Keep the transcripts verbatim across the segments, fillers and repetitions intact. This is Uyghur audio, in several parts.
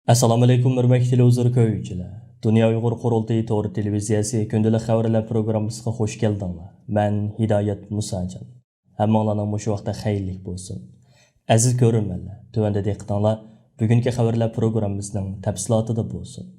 ئەسسالامۇئەلەيكۇم، ھۆرمەتلىك تېلېۋىزور كۆرگۈچىلەر! دۇنيا ئۇيغۇر قۇرۇلتىيى تور تېلېۋىزىيەسى كۈندىلىك خەۋەرلەر پروگراممىسىغا خۇش كەلدىڭلار. مەن ھىدايەت مۇساجان. ھەممىڭلارنىڭ مۇشۇ ۋاقتى خەيرلىك بولسۇن. ئەزىز كۆرۈرمەنلەر، تۆۋەندە دىققىتىڭلار بۈگۈنكى خەۋەرلەر پروگراممىسىنىڭ تەپسىلاتىدا بولسۇن.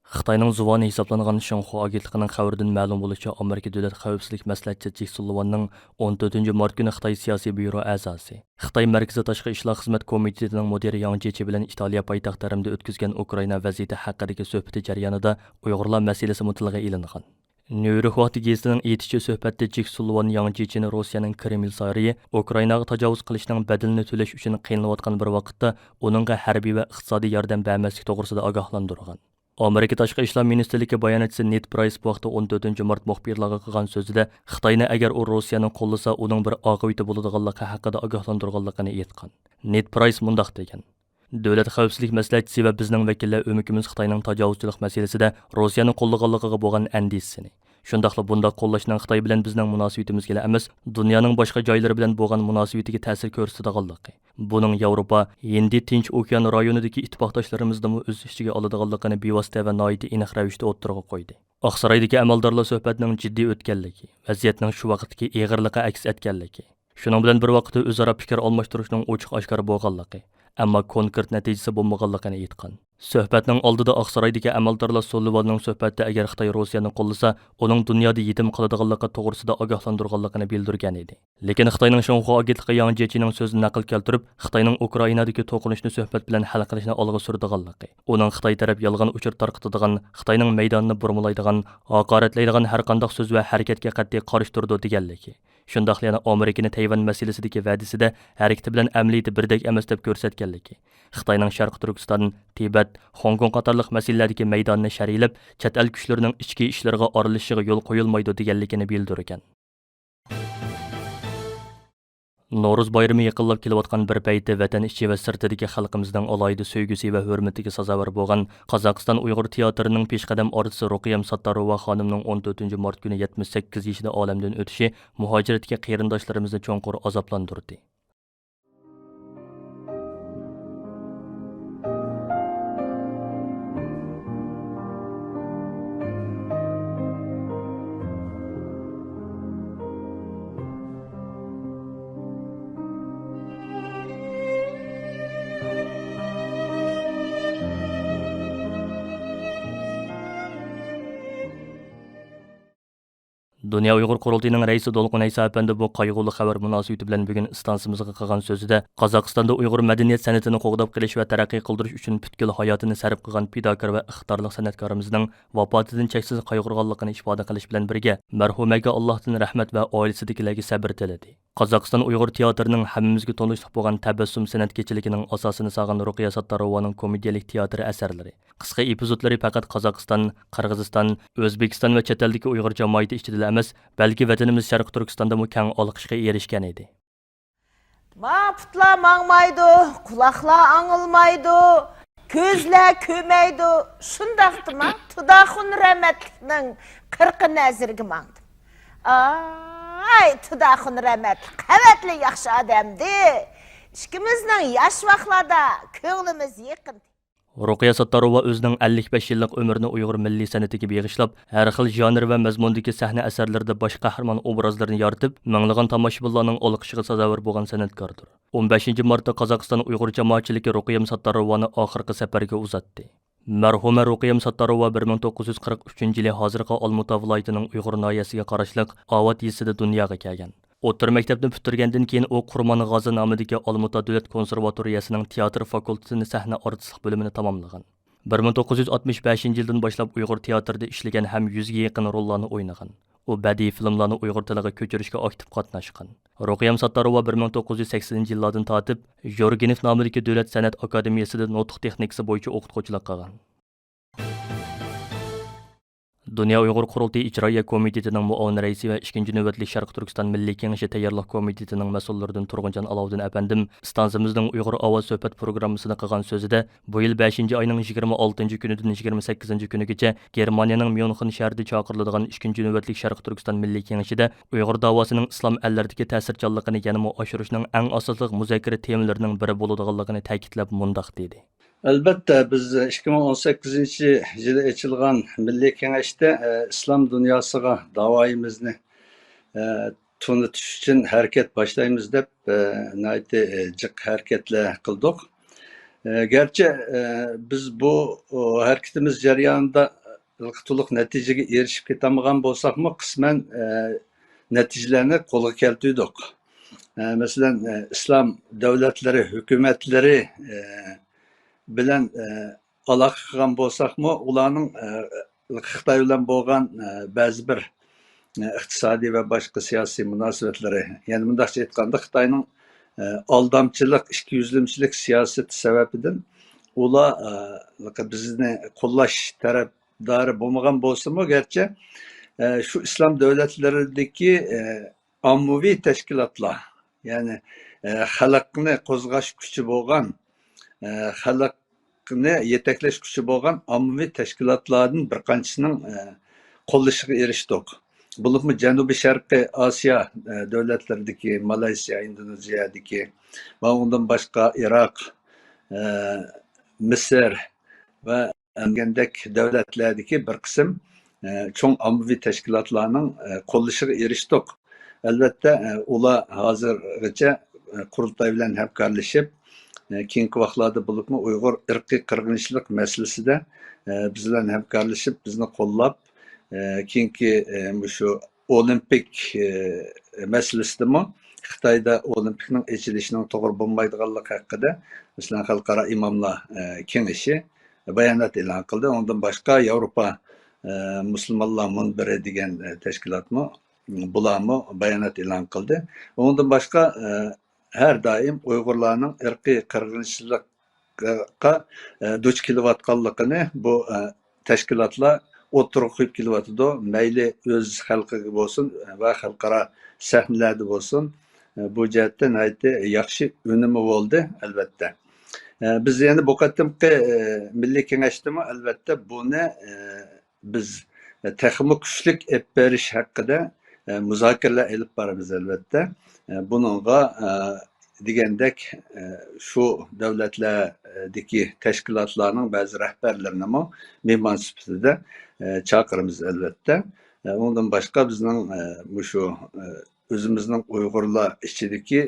خىتاينىڭ زۇۋانى ھېسابلانغان شىنخۇا ئاگېنتلىقىنىڭ خەۋىرىدىن مەلۇم بولۇشىچە، ئامېرىكا دۆلەت خەۋپسىزلىك مەسلىھەتچىسى جېك سۇللىۋاننىڭ ئون تۆتىنچى مارت كۈنى خىتاي سىياسىي بيۇرو ئەزاسى، خىتاي مەركىزىي تاشقى ئىشلار خىزمەت كومىتېتىنىڭ مۇدىرى ياڭ جيېچى بىلەن ئىتالىيە پايتەختى رىمدا ئۆتكۈزگەن ئۇكرائىنا ۋەزىيىتى ھەققىدىكى سۆھبىتى جەريانىدا ئۇيغۇرلار مەسىلىسىمۇ تىلغا ئېلىنغان. نيۇ يورك ۋاقتى گېزىتىنىڭ ئېيتىشىچە، سۆھبەتتە جېك سۇللىۋان ياڭ جيېچىنى روسىيەنىڭ كرېمل سارىيى ئۇكرائىناغا تاجاۋۇز قىلىشنىڭ بەدىلىنى تۆلەش ئۈچۈن قىينىلىۋاتقان بىر ۋاقىتتا، ئۇنىڭغا ھەربىي ۋە ئىقتىسادىي ياردەم بەرمەسلىك توغرىسىدا ئاگاھلاندۇرغان. ئامېرىكا تاشقى ئىشلار مىنىستىرلىكى باياناتچىسى نېد پرايس بۇ ھەقتە ئون تۆتىنچى مارت مۇخبىرلارغا قىلغان سۆزىدە، خىتاينى ئەگەر ئۇ روسىيەنى قوللىسا، ئۇنىڭ بىر ئاقىۋىتى بولىدىغانلىقى ھەققىدە ئاگاھلاندۇرغانلىقىنى ئېيتقان. نېد پرايس مۇنداق دېگەن: دۆلەت خەۋپسىزلىك مەسلىھەتچىسى ۋە بىزنىڭ ۋەكىللەر ئۆمىكىمىز خىتاينىڭ تاجاۋۇزچىلىق مەسىلىسىدە روسىيەنى قوللىغانلىقىغا بولغان ئەندىشىسىنى، شۇنداقلا بۇنداق قوللاشنىڭ خىتاي بىلەن بىزنىڭ مۇناسىۋىتىمىزگىلا ئەمەس، دۇنيانىڭ باشقا جايلىرى بىلەن بولغان مۇناسىۋىتىگە تەسىر كۆرسىتىدىغانلىقى، بۇنىڭ ياۋروپا، ھىندى تىنچ ئوكيان رايونىدىكى ئىتتىپاقداشلىرىمىزنىمۇ ئۆز ئىچىگە ئالىدىغانلىقىنى بىۋاسىتە ۋە ناھايىتى ئېنىق رەۋىشتە ئوتتۇرىغا قويدى. ئاقسارايدىكى ئەمەلدارلار سۆھبەتنىڭ جىددىي ئۆتكەنلىكى، ۋەزىيەتنىڭ شۇ ۋاقىتتىكى ئېغىرلىقى ئەكس ئەتكەنلىكى، شۇنىڭ بىلەن بىر ۋاقىتتا ئۆزئارا پىكىر ئالماشتۇرۇشنىڭ ئوچۇق ئاشكارا بولغانلىقى، ئەمما كونكرېت نەتىجىسى بولمىغانلىقىنى ئېيتقان. سۆھبەتنىڭ ئالدىدا ئاقسارايدىكى ئەمەلدارلار سۇللىۋاننىڭ سۆھبەتتە ئەگەر خىتاي روسىيەنى قوللىسا، ئۇنىڭ دۇنيادا يېتىم قالىدىغانلىقى توغرىسىدا ئاگاھلاندۇرغانلىقىنى بىلدۈرگەن ئىدى. لېكىن خىتاينىڭ شىنخۇا ئاگېنتلىقى ياڭ جيېچىنىڭ سۆزىنى نەقىل كەلتۈرۈپ، خىتاينىڭ ئۇكرائىنادىكى توقۇنۇشنى سۆھبەت بىلەن ھەل قىلىشنى ئالغا سۈرىدىغانلىقى، ئۇنىڭ خىتاي تەرەپ يالغان ئۇچۇر تارقىتىدىغان، خىتاينىڭ مەيدانىنى بۇرمىلايدىغان، ھاقارەتلەيدىغان ھەرقانداق سۆز ۋە ھەرىكەتكە قەتئىي قارشى تۇرىدۇ دېگەنلىكى، شۇنداقلا يەنە ئامېرىكىنى تەيۋەن مەسىلىسىدىكى ۋەدىسىدە ھەرىكىتى بىلەن ئەمەلىيىتى بىردەك ئەمەس دەپ كۆرسەتكەنلىكى، خىتاينىڭ شەرقىي تۈركىستان، تىبەت، خوڭكوڭ قاتارلىق مەسىلىلەردىكى مەيدانىنى شەرھلەپ، چەت ئەل كۈچلىرىنىڭ ئىچكى ئىشلىرىغا ئارىلىشىشىغا يول قويۇلمايدۇ دېگەنلىكىنى بىلدۈرگەن. نورۇز بايرىمى يېقىنلاپ كېلىۋاتقان بىر پەيتتە، ۋەتەن ئىچى ۋە سىرتىدىكى خەلقىمىزنىڭ ئالاھىدە سۆيگۈسى ۋە ھۆرمىتىگە سازاۋەر بولغان قازاقىستان ئۇيغۇر تىياتىرىنىڭ پېشقەدەم ئارتىسى رۇقىيەم ساتتاروۋا خانىمنىڭ ئون تۆتىنچى مارت كۈنى يەتمىش سەككىز يېشىدا ئالەمدىن ئۆتۈشى مۇھاجىرەتتىكى قېرىنداشلىرىمىزنى چوڭقۇر ئازابلاندۇردى. دۇنيا ئۇيغۇر قۇرۇلتىيىنىڭ رەئىسى دولقۇن ئەيسا ئەپەندى بۇ قايغۇلۇق خەۋەر مۇناسىۋىتى بىلەن بۈگۈن ئىستانسىمىزغا قىلغان سۆزىدە، قازاقىستاندا ئۇيغۇر مەدەنىيەت سەنئىتىنى قوغداپ قېلىش ۋە تەرەققىي قىلدۇرۇش ئۈچۈن پۈتكۈل ھاياتىنى سەرپ قىلغان پىداكار ۋە ئىقتىدارلىق سەنئەتكارىمىزنىڭ ۋاپاتىدىن چەكسىز قايغۇرغانلىقىنى ئىپادە قىلىش بىلەن بىرگە، مەرھۇمەگە ئاللاھتىن رەھمەت ۋە ئائىلىسىدىكىلەرگە سەبرى تىلىدى. قازاقىستان ئۇيغۇر تىياتىرىنىڭ ھەممىمىزگە تونۇشلۇق بولغان تەبەسسۇم سەنئەت كېچىلىكىنىڭ ئاساسىنى سالغان رۇقىيە ساتتاروۋانىڭ كومېدىيەلىك تىياتىر ئەسەرلىرى، قىسقا ئېپىزودلىرى پەقەت قازاقىستان، قىرغىزىستان، ئۆزبېكىستان ۋە چەت ئەلدىكى ئۇيغۇر جامائىتى ئىچىدىلا ئەمەس، بەلكى ۋەتىنىمىز شەرقىي تۈركىستاندىمۇ كەڭ ئالقىشقا ئېرىشكەن ئىدى. ما پۇتلار ماڭمايدۇ، قۇلاقلار ئاڭلىمايدۇ، كۆزلەر كۆرمەيدۇ. شۇنداقتىما تۇداخۇن رەھمەتلىكنىڭ قىرقى نەزىرىگە ماڭدىم. ئاي، تۇداخۇن رەھمەتلىك قەۋەتلىك ياخشى ئادەمدى. ئىككىمىزنىڭ ياش ۋاقلاردا كۆڭلىمىز يېقىن. رۇقىيە ساتتاروۋا ئۆزىنىڭ ئەللىك بەش يىللىق ئۆمرىنى ئۇيغۇر مىللىي سەنئىتىگە بېغىشلاپ، ھەر خىل ژانىر ۋە مەزمۇندىكى سەھنە ئەسەرلىرىدە باش قەھرىمان ئوبرازلىرىنى يارىتىپ، مىڭلىغان تاماشىبىنلارنىڭ ئالقىشىغا سازاۋەر بولغان سەنئەتكاردۇر. ئون بەشىنچى مارتتا قازاقىستان ئۇيغۇر جامائەتچىلىكى رۇقىيەم ساتتاروۋانى ئاخىرقى سەپەرگە ئۇزاتتى. مەرھۇمە رۇقىيەم ساتتاروۋا بىر مىڭ توققۇز يۈز قىرىق ئۈچىنچى يىلى ھازىرقى ئالمۇتا ۋىلايىتىنىڭ ئۇيغۇر ناھىيەسىگە قاراشلىق ئاۋات يېزىسىدا دۇنياغا كەلگەن. ئوتتۇرا مەكتەپنى پۈتتۈرگەندىن كېيىن، ئۇ قۇرمانغازى نامىدىكى ئالمۇتا دۆلەت كونسېرۋاتورىيەسىنىڭ تىياتىر فاكۇلتېتىنى سەھنە ئارتىسلىق بۆلۈمىنى تاماملىغان. بىر مىڭ توققۇز يۈز ئاتمىش بەشىنچى يىلدىن باشلاپ ئۇيغۇر تىياتىرىدا ئىشلىگەن ھەم يۈزگە يېقىن روللارنى ئوينىغان. ئۇ بەدىئىي فىلىملارنى ئۇيغۇر تىلىغا كۆچۈرۈشكە ئاكتىپ قاتناشقان. رۇقىيەم ساتتاروۋا بىر مىڭ توققۇز يۈز سەكسىنىنچى يىللاردىن تارتىپ ژورگىنېف نامىدىكى دۆلەت سەنئەت ئاكادېمىيەسىدە نۇتۇق تېخنىكىسى بويىچە ئوقۇتقۇچىلىق قىلغان. دۇنيا ئۇيغۇر قۇرۇلتىيى ئىجرائىيە كومىتېتىنىڭ مۇئاۋىن رەئىسى ۋە ئىككىنچى نۆۋەتلىك شەرقىي تۈركىستان مىللىي كېڭىشى تەييارلىق كومىتېتىنىڭ مەسئۇللىرىدىن تۇرغۇنجان ئالاۋۇدىن ئەپەندىم ئىستانسىمىزنىڭ ئۇيغۇر ئاۋازى سۆھبەت پروگراممىسىدا قىلغان سۆزىدە، بۇ يىل بەشىنچى ئاينىڭ يىگىرمە ئالتىنچى كۈنىدىن يىگىرمە سەككىزىنچى كۈنىگىچە گېرمانىيەنىڭ ميۇنخېن شەھىرىدە چاقىرىلىدىغان ئىككىنچى نۆۋەتلىك شەرقىي تۈركىستان مىللىي كېڭىشىدە ئۇيغۇر داۋاسىنىڭ ئىسلام ئەللىرىدىكى تەسىرچانلىقىنى يەنىمۇ ئاشۇرۇشنىڭ ئەڭ ئاساسلىق مۇزاكىرە تېمىلىرىنىڭ بىرى بولىدىغانلىقىنى تەكىتلەپ مۇنداق دېدى. ئەلۋەتتە، بىز ئىككى مىڭ ئون سەككىزىنچى يىلى ئېچىلغان مىللىي كېڭەشتە، ئە، ئىسلام دۇنياسىغا داۋايىمىزنى، ئە، تونۇتۇش ئۈچۈن ھەرىكەت باشلايمىز دەپ، ئە، ناھايىتى، ئە، جىق ھەرىكەتلەر قىلدۇق. ئە، گەرچە، ئە، بىز بۇ، ئۇ، ھەرىكىتىمىز جەريانىدا تولۇق نەتىجىگە ئېرىشىپ كېتەلمىگەن بولساقمۇ، قىسمەن، ئە، نەتىجىلەرنى قولغا كەلتۈردۇق. ئە، مەسىلەن، ئە، ئىسلام دۆلەتلىرى ھۆكۈمەتلىرى، ئە، بىلەن، ئە، ئالاقە قىلغان بولساقمۇ، ئۇلارنىڭ، ئە، خىتاي بىلەن بولغان، ئە، بەزى بىر، ئە، ئىقتىسادىي ۋە باشقا سىياسىي مۇناسىۋەتلىرى، يەنى مۇنداقچە ئېيتقاندا، خىتاينىڭ، ئە، ئالدامچىلىق، ئىككى يۈزلىمىچىلىك سىياسىتى سەۋەبىدىن ئۇلار، ئە، بىزنى قوللاش تەرەپدارى بولمىغان بولسىمۇ، گەرچە، ئە، شۇ ئىسلام دۆلەتلىرىدىكى، ئە، ئاممىۋى تەشكىلاتلار، يەنى، ئە، خەلقنى قوزغاش كۈچى بولغان، ئە، خەلقنى يېتەكلەش كۈچى بولغان ئاممىۋى تەشكىلاتلاردىن بىر قانچىسىنىڭ، ئە، قوللىشىغا ئېرىشتۇق. بولۇپمۇ جەنۇبىي شەرقىي ئاسىيا، ئە، دۆلەتلىرىدىكى، مالايسىيا، ئىندونېزىيەدىكى ۋە ئۇندىن باشقا ئىراق، ئە، مىسىر ۋە دېگەندەك دۆلەتلەردىكى بىر قىسىم، ئە، چوڭ ئاممىۋى تەشكىلاتلارنىڭ، ئە، قوللىشىغا ئېرىشتۇق. ئەلۋەتتە، ئە، ئۇلار ھازىرغىچە، ئە، قۇرۇلتاي بىلەن ھەمكارلىشىپ، ئە، كېيىنكى ۋاقىتلاردا بولۇپمۇ ئۇيغۇر ئىرقىي قىرغىنچىلىق مەسىلىسىدە، ئە، بىز بىلەن ھەمكارلىشىپ، بىزنى قوللاپ، ئە، كېيىنكى، ئە، مۇشۇ ئولىمپىك، ئە، مەسىلىسىدىمۇ خىتايدا ئولىمپىكنىڭ ئېچىلىشىنىڭ توغرا بولمايدىغانلىقى ھەققىدە، مەسىلەن، خەلقئارا ئىماملار، ئە، كېڭىشى بايانات ئېلان قىلدى. ئۇنىڭدىن باشقا ياۋروپا، ئە، مۇسۇلمانلار مۇنبىرى دېگەن، ئە، تەشكىلاتمۇ، بۇلارمۇ بايانات ئېلان قىلدى. ئۇنىڭدىن باشقا، ئە، ھەر دائىم ئۇيغۇرلارنىڭ ئىرقىي قىرغىنچىلىققا، ئە، دۇچ كېلىۋاتقانلىقىنى بۇ، ئە، تەشكىلاتلار ئوتتۇرىغا قويۇپ كېلىۋاتىدۇ. مەيلى ئۆز خەلقىگە بولسۇن ۋە خەلقئارا سەھنىلەردە بولسۇن، ئە، بۇ جەھەتتە ناھايىتى ياخشى ئۈنۈمى بولدى، ئەلۋەتتە. ئە، بىز يەنە بۇ قېتىمقى، ئە، مىللىي كېڭەشتىمۇ، ئەلۋەتتە، بۇنى، ئە، بىز تېخىمۇ كۈچلۈك ئېلىپ بېرىش ھەققىدە، ئە، مۇزاكىرىلەر ئېلىپ بارىمىز، ئەلۋەتتە. ئە، بۇنىڭغا، ئە، دېگەندەك، ئە، شۇ دۆلەتلەردىكى تەشكىلاتلارنىڭ بەزى رەھبەرلىرىنىمۇ مېھمان سۈپىتىدە، ئە، چاقىرىمىز، ئەلۋەتتە. ئە، ئۇنىڭدىن باشقا بىزنىڭ، ئە، مۇشۇ، ئە، ئۆزىمىزنىڭ ئۇيغۇرلار ئىچىدىكى،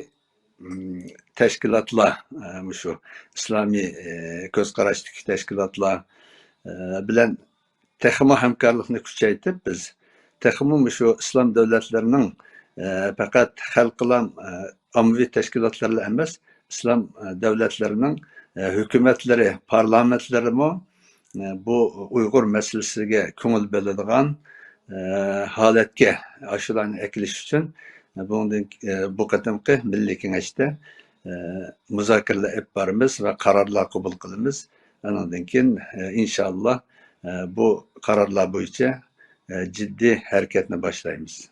م، تەشكىلاتلار، ئە، مۇشۇ ئىسلامىي، ئە، كۆز قاراشتىكى تەشكىلاتلار، ئە، بىلەن تېخىمۇ ھەمكارلىقنى كۈچەيتىپ، بىز تېخىمۇ مۇشۇ ئىسلام دۆلەتلىرىنىڭ، ئە، پەقەت خەلقئارا، ئە، ئاممىۋى تەشكىلاتلىرىلا ئەمەس، ئىسلام، ئە، دۆلەتلىرىنىڭ، ئە، ھۆكۈمەتلىرى، پارلامېنتلىرىمۇ، ئە، بۇ ئۇيغۇر مەسىلىسىگە كۆڭۈل بۆلىدىغان، ئە، ھالەتكە ئاشۇلارنى ئەكېلىش ئۈچۈن، ئە، بۇنىڭدىن، ئە، بۇ قېتىمقى مىللىي كېڭەشتە، ئە، مۇزاكىرىلەر ئېلىپ بارىمىز ۋە قارارلار قوبۇل قىلىمىز. ئانىڭدىن كېيىن، ئە، ئىنشاللا، ئە، بۇ قارارلار بويىچە، ئە، جىددىي ھەرىكەتنى باشلايمىز.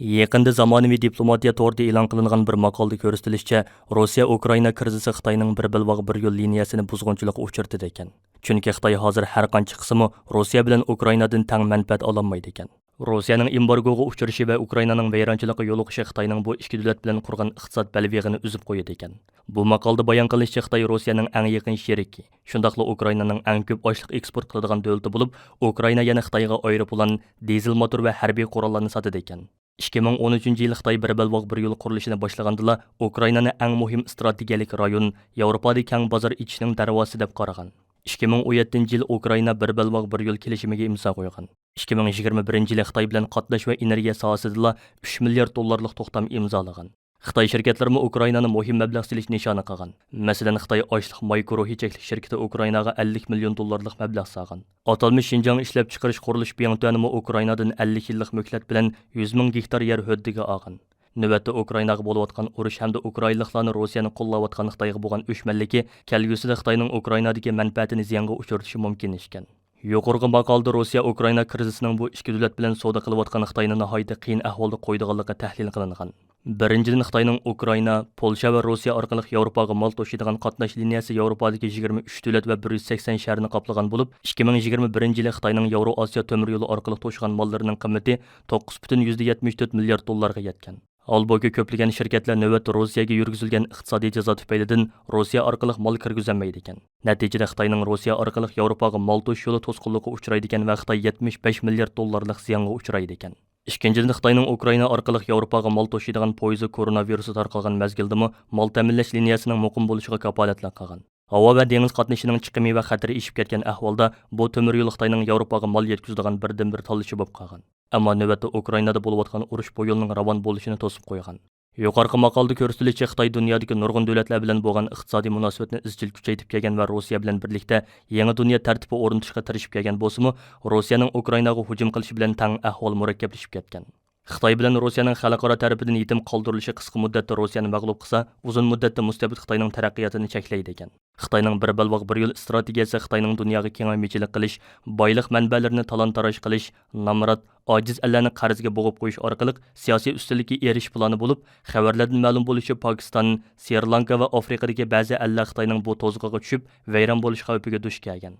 يېقىندا زامانىۋى دىپلوماتىيە تورىدا ئېلان قىلىنغان بىر ماقالىدا كۆرسىتىلىشىچە، روسىيە ئۇكرائىنا كىرىزىسى خىتاينىڭ بىر بەلباغ بىر يول لىنىيەسىنى بۇزغۇنچىلىققا ئۇچرىتىدىكەن. چۈنكى خىتاي ھازىر ھەر قانچە قىلسىمۇ، روسىيە بىلەن ئۇكرائىنادىن تەڭ مەنپەئەت ئالالمايدىكەن. روسىيەنىڭ ئېمبارگوغا ئۇچرىشى ۋە ئۇكرائىنانىڭ ۋەيرانچىلىققا يولۇقۇشى خىتاينىڭ بۇ ئىككى دۆلەت بىلەن قۇرغان ئىقتىساد بەلبېغىنى ئۈزۈپ قويىدىكەن. بۇ ماقالىدا بايان قىلىنىشىچە، خىتاي روسىيەنىڭ ئەڭ يېقىن شېرىكى، شۇنداقلا ئۇكرائىنانىڭ ئەڭ كۆپ ئاشلىق ئېكسپورت قىلىدىغان دۆلىتى بولۇپ، ئۇكرائىنا يەنە خىتايغا ئايروپىلان، دىزېل موتور ۋە ھەربىي قوراللارنى ساتىدىكەن. ئىككى مىڭ ئون ئۈچىنچى يىلى خىتاي بىر بەلباغ بىر يول قۇرۇلۇشىنى باشلىغاندىلا، ئۇكرائىنانى ئەڭ مۇھىم ئىستراتېگىيەلىك رايون، ياۋروپادا كەڭ بازار ئېچىشنىڭ دەرۋازىسى دەپ قارىغان. ئىككى مىڭ ئون يەتتىنچى يىلى ئۇكرائىنا بىر بەلباغ بىر يول كېلىشىمىگە ئىمزا قويغان. ئىككى مىڭ يىگىرمە بىرىنچى يىلى خىتاي بىلەن قاتناش ۋە ئېنېرگىيە ساھەسىدىلا ئۈچ مىليارد دوللارلىق توختام ئىمزالىغان. خىتاي شىركەتلىرىمۇ ئۇكرائىنانى مۇھىم مەبلەغ سېلىش نىشانى قىلغان. مەسىلەن، خىتاي ئاشلىق ماي گۇرۇھى چەكلىك شىركىتى ئۇكرائىناغا ئەللىك مىليون دوللارلىق مەبلەغ سالغان. ئاتالمىش شىنجاڭ ئىشلەپچىقىرىش قۇرۇلۇش بىڭتۈەنىمۇ ئۇكرائىنادىن ئەللىك يىللىق مۆھلەت بىلەن يۈز مىڭ گېكتار يەر ھۆددىگە ئالغان. نۆۋەتتە ئۇكرائىناغا بولۇۋاتقان ئۇرۇش ھەمدە ئۇكرائىنلىقلارنى روسىيەنى قوللاۋاتقان خىتايغا بولغان ئۆچمەنلىكى كەلگۈسىدە خىتاينىڭ ئۇكرائىنادىكى مەنپەئەتىنى زىيانغا ئۇچرىتىشى مۇمكىن ئىكەن. يۇقىرىقى ماقالىدا روسىيە ئۇكرائىنا كىرىزىسىنىڭ بۇ ئىككى دۆلەت بىلەن سودا قىلىۋاتقان خىتاينى ناھايىتى قىيىن ئەھۋالدا قويىدىغانلىقى تەھلىل قىلىنغان. بىرىنچىدىن، خىتاينىڭ ئۇكرائىنا، پولشا ۋە روسىيە ئارقىلىق ياۋروپاغا مال توشۇيدىغان قاتناش لىنىيەسى ياۋروپادىكى يىگىرمە ئۈچ دۆلەت ۋە بىر يۈز سەكسەن شەھەرنى قاپلىغان بولۇپ، ئىككى مىڭ يىگىرمە بىرىنچى يىلى خىتاينىڭ ياۋرو ئاسىيا تۆمۈر يولى ئارقىلىق توشۇغان ماللىرىنىڭ قىممىتى توققۇز پۈتۈن يۈزدە يەتمىش تۆت مىليارد دوللارغا يەتكەن. ھالبۇكى، كۆپلىگەن شىركەتلەر نۆۋەتتە روسىيەگە يۈرگۈزۈلگەن ئىقتىسادىي جازا تۈپەيلىدىن روسىيە ئارقىلىق مال كىرگۈزەلمەيدىكەن. نەتىجىدە، خىتاينىڭ روسىيە ئارقىلىق ياۋروپاغا مال توشۇش يولى توسقۇنلۇققا ئۇچرايدىكەن ۋە خىتاي يەتمىش بەش مىليارد دوللارلىق زىيانغا ئۇچرايدىكەن. ئىككىنچىدىن، خىتاينىڭ ئۇكرائىنا ئارقىلىق ياۋروپاغا مال توشۇيدىغان پويىزى كورونا ۋىرۇسى تارقالغان مەزگىلدىمۇ مال تەمىنلەش لىنىيەسىنىڭ مۇقىم بولۇشىغا كاپالەتلىك قىلغان. ھاۋا ۋە دېڭىز قاتنىشىنىڭ چىقىمى ۋە خەتىرى ئېشىپ كەتكەن ئەھۋالدا، بۇ تۆمۈر يول خىتاينىڭ ياۋروپاغا مال يەتكۈزىدىغان بىردىنبىر تاللىشى بولۇپ قالغان. ئەمما نۆۋەتتە ئۇكرائىنادا بولۇۋاتقان ئۇرۇش بۇ يولنىڭ راۋان بولۇشىنى توسۇپ قويغان. يۇقىرىقى ماقالىدە كۆرسىتىلىشىچە، خىتاي دۇنيادىكى نۇرغۇن دۆلەتلەر بىلەن بولغان ئىقتىسادىي مۇناسىۋەتنى ئىزچىل كۈچەيتىپ كەلگەن ۋە روسىيە بىلەن بىرلىكتە يېڭى دۇنيا تەرتىپى ئورنىتىشقا تىرىشىپ كەلگەن بولسىمۇ، روسىيەنىڭ ئۇكرائىناغا ھۇجۇم قىلىشى بىلەن تەڭ ئەھۋال مۇرەككەپلىشىپ كەتكەن. خىتاي بىلەن روسىيەنىڭ خەلقئارا تەرىپىدىن يېتىم قالدۇرۇلۇشى قىسقا مۇددەتتە روسىيەنى مەغلۇپ قىلسا، ئۇزۇن مۇددەتتە مۇستەبىت خىتاينىڭ تەرەققىياتىنى چەكلەيدىكەن. خىتاينىڭ بىر بەلباغ، بىر يول ئىستراتېگىيەسى خىتاينىڭ دۇنياغا كېڭەيمىچىلىك قىلىش، بايلىق مەنبەلىرىنى تالان-تاراج قىلىش، نامرات، ئاجىز ئەللەرنى قەرزگە بوغۇپ قويۇش ئارقىلىق سىياسىي ئۈستۈنلۈككە ئېرىشىش پىلانى بولۇپ، خەۋەرلەردىن مەلۇم بولۇشىچە، پاكىستان، سرى لانكا ۋە ئافرىقىدىكى بەزى ئەللەر خىتاينىڭ بۇ تۇزىقىغا چۈشۈپ، ۋەيران بولۇش خەۋپىگە دۇچ كەلگەن.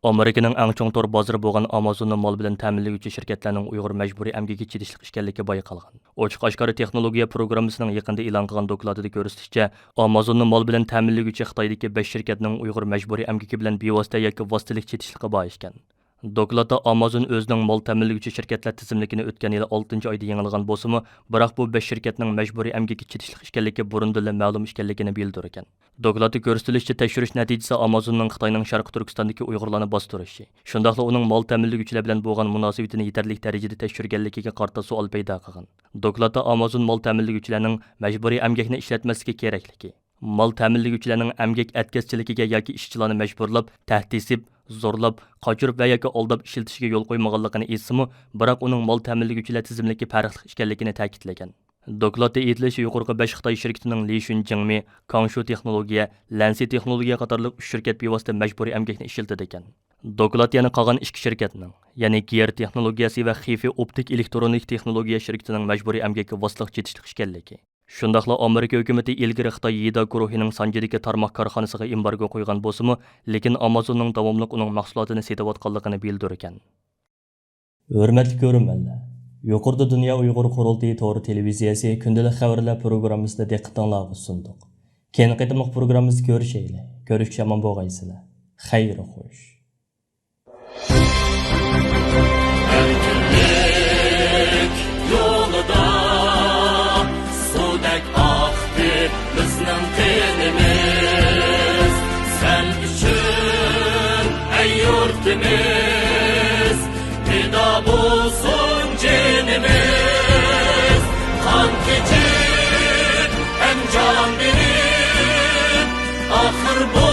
ئامېرىكىنىڭ ئەڭ چوڭ تور بازىرى بولغان ئامازوننى مال بىلەن تەمىنلىگۈچى شىركەتلەرنىڭ ئۇيغۇر مەجبۇرىي ئەمگىكى چېتىشلىق ئىكەنلىكى بايقالغان. ئوچۇق ئاشكارا تېخنولوگىيە پروگراممىسىنىڭ يېقىندا ئېلان قىلغان دوكلاتىدا كۆرسىتىشىچە، ئامازوننى مال بىلەن تەمىنلىگۈچى خىتايدىكى بەش شىركەتنىڭ ئۇيغۇر مەجبۇرىي ئەمگىكى بىلەن بىۋاسىتە ياكى ۋاسىتىلىك چېتىشلىقى بار ئىكەن. دوكلاتتا ئامازون ئۆزىنىڭ مال تەمىنلىگۈچى شىركەتلەر تىزىملىكىنى ئۆتكەن يىلى ئالتىنچى ئايدا يېڭىلىغان بولسىمۇ، بىراق بۇ بەش شىركەتنىڭ مەجبۇرىي ئەمگىكى چېتىشلىق ئىكەنلىكى بۇرۇندىنلا مەلۇم ئىكەنلىكىنى بىلدۈرگەن. دوكلاتتا كۆرسىتىلىشىچە، تەكشۈرۈش نەتىجىسى ئامازوننىڭ خىتاينىڭ شەرقىي تۈركىستاندىكى ئۇيغۇرلارنى باستۇرۇشى، شۇنداقلا ئۇنىڭ مال تەمىنلىگۈچىلەر بىلەن بولغان مۇناسىۋىتىنى يېتەرلىك دەرىجىدە تەكشۈرگەنلىكىگە قارىتا سوئال پەيدا قىلغان. دوكلاتتا ئامازون مال تەمىنلىگۈچىلەرنىڭ مەجبۇرىي ئەمگەكنى ئىشلەتمەسلىكى كېرەكلىكى، مال تەمىنلىگۈچىلەرنىڭ ئەمگەك ئەتكەسچىلىكىگە ياكى ئىشچىلارنى مەجبۇرلاپ، تەھدىتلىپ، زورلاپ، قاچۇرۇپ ۋە ياكى ئالداپ ئىشلىتىشىگە يول قويمىغانلىقىنى ئېيتسىمۇ، بىراق ئۇنىڭ مال تەمىنلىگۈچىلەر تىزىملىكى پەرقلىق ئىكەنلىكىنى تەكىتلىگەن. دوكلاتتا ئېيتىلىشىچە، يۇقىرىقى بەش خىتاي شىركىتىنىڭ لىشۈن جىڭمى، كاڭشۇ تېخنولوگىيە، لەنسى تېخنولوگىيە قاتارلىق ئۈچ شىركەت بىۋاسىتە مەجبۇرىي ئەمگەكنى ئىشلىتىدىكەن. دوكلات يەنە قالغان ئىككى شىركەتنىڭ، يەنى گېر تېخنولوگىيەسى ۋە خىفېي ئوپتىك ئېلېكترونىك تېخنولوگىيە شىركىتىنىڭ مەجبۇرىي ئەمگەككە ۋاسىتىلىق چېتىشلىق ئىكەنلىكى، شۇنداقلا ئامېرىكا ھۆكۈمىتى ئىلگىرى خىتاي يىدا گۇرۇھىنىڭ سانجىدىكى تارماق كارخانىسىغا ئېمبارگو قويغان بولسىمۇ، لېكىن ئامازوننىڭ داۋاملىق ئۇنىڭ مەھسۇلاتىنى سېتىۋاتقانلىقىنى بىلدۈرگەن. ھۆرمەتلىك كۆرۈرمەنلەر، يۇقىرىدا دۇنيا ئۇيغۇر قۇرۇلتىيى تور تېلېۋىزىيەسى كۈندىلىك خەۋەرلەر پروگراممىسىدا دىققىتىڭلارغا سۇندۇق. كېيىنكى قېتىملىق پروگراممىمىزدا كۆرۈشەيلى. كۆرۈشكىچە ئامان بولغايسىلەر. خەير خوش. ئەركىنلىك يولىدا سۇدەك ئاقتى بىزنىڭ قېنىمىز. سەن ئۈچۈن، ئەي يۇرتىمىز، پىدا بولسۇن جېنىمىز. قان كېچىپ ھەم جان بېرىپ، ئاخىر بۇ